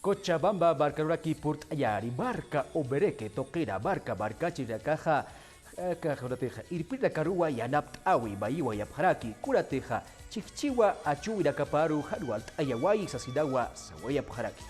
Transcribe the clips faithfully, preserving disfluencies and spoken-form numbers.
Cochabamba markaruraki purt'ayari, marka Omereque tuqina marka markachirinakaxa, aka kunatixa irpirinakaruwa yanapt'awi mayiwayapxaraki, kunatixa chhijchhiwa achüwinakaparu jan walt'ayawayi sasinawa sawayapxaraki.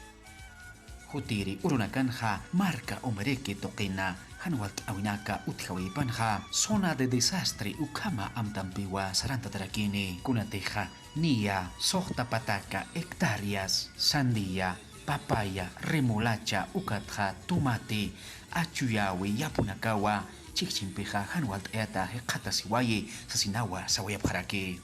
Jutiri urunakanxa marka Omereque tuqina jan walt'awinaka utjawayipanxa zona de desastre ukhama amtampiwa sarantatarakini, kunatixa niya suxta pataka hectáreas sandía, papaya, remolacha ukatxa tomate achuyäwi yapunakawa chhijchhimpixa jan walt'ayata jikxatasiwayi sasinawa sawayapxaraki.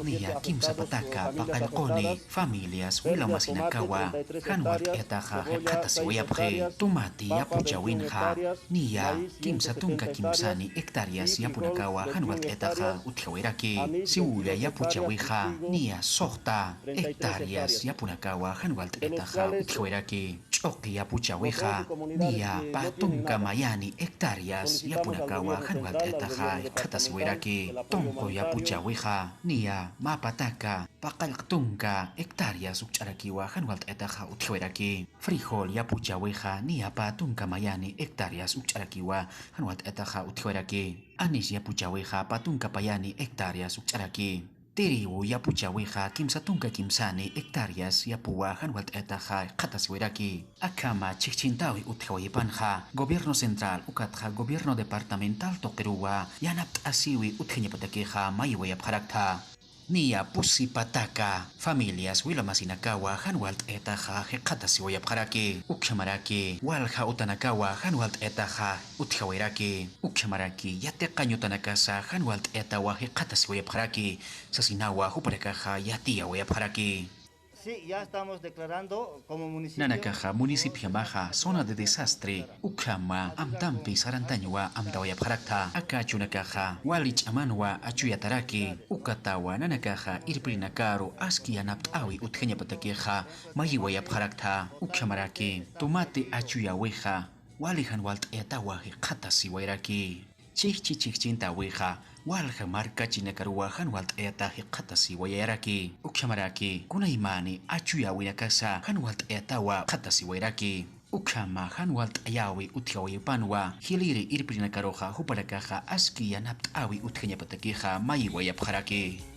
Niya kimsa pataka paqallquni familias wila masinakawa jan walt'ayataxa jikxatasiwayapxi. Tomate yapuchäwinxa niya kimsa tunka kimsani hectáreas yapunakawa jan walt'ayataxa utjawayraki. Cebolla yapuchäwixa niya suxta hectáreas yapunakawa jan walt'ayataxa utjawayraki. Ch'uqi yapuchäwixa niya pä tunka mayani hectáreas yapunakawa jan walt'ayataxa jikxatasiwayraki. Tunqu yapuchäwixa niya mä pataka paqallq tunka hectáreas ukch'arakiwa jan walt'ayataxa utjawayraki. Frijol yapuchäwixa niya pä tunka mayani hectáreas ukch'arakiwa jan walt'ayataxa utjawayraki. Anís yapuchäwixa pä tunka payani hectáreas ukch'araki. Tiriw yapuchäwixa kimsa tunka kimsani hectáreas yapuwa jan walt'ayataxa jikxatasiwayraki. Akhama chhijchhintäwi utjawayipanxa gobierno central ukatxa gobierno departamental tuqiruwa yanapt'asiwi utjañapatakixa mayiwayapxaraktha. Niya pusi pataka familias wila masinakawa jan walt'ayataxa jikxatasiwayapxaraki. Ukhamaraki walja utanakawa jan walt'ayataxa utjawayraki. Ukhamaraki yatiqañ utanakasa jan walt'ayatawa jikxatasiwayapxaraki sasinawa jupanakaxa yatiyawayapxaraki. Sí, ya estamos declarando como municipio. Nanakaxa municipiojamaxa zona de desastre ukhama amtampi sarantañwa amtawayapxaraktha. Aka achunakaxa wali ch'amanwa achuyataraki, ukatawa nanakaxa irpirinakaru aski yanapt'äwi utjañapatakixa mayiwayapxaraktha. Ukhamaraki tomate achuyäwixa wali jan walt'ayatawa jikxatasiwayraki. Chhijchhi chhijchhintäwixa walja markachirinakaruwa jan walt'ayata jikxatasiwayaraki. Ukhamaraki kunaymani achuyäwinakasa jan walt'ayatawa jikxatasiwayraki. Ukhama jan walt'ayäwi utjawayipanwa jiliri irpirinakaruxa jupanakaxa aski yanapt'äwi utjañapatakixa mayiwayapxaraki.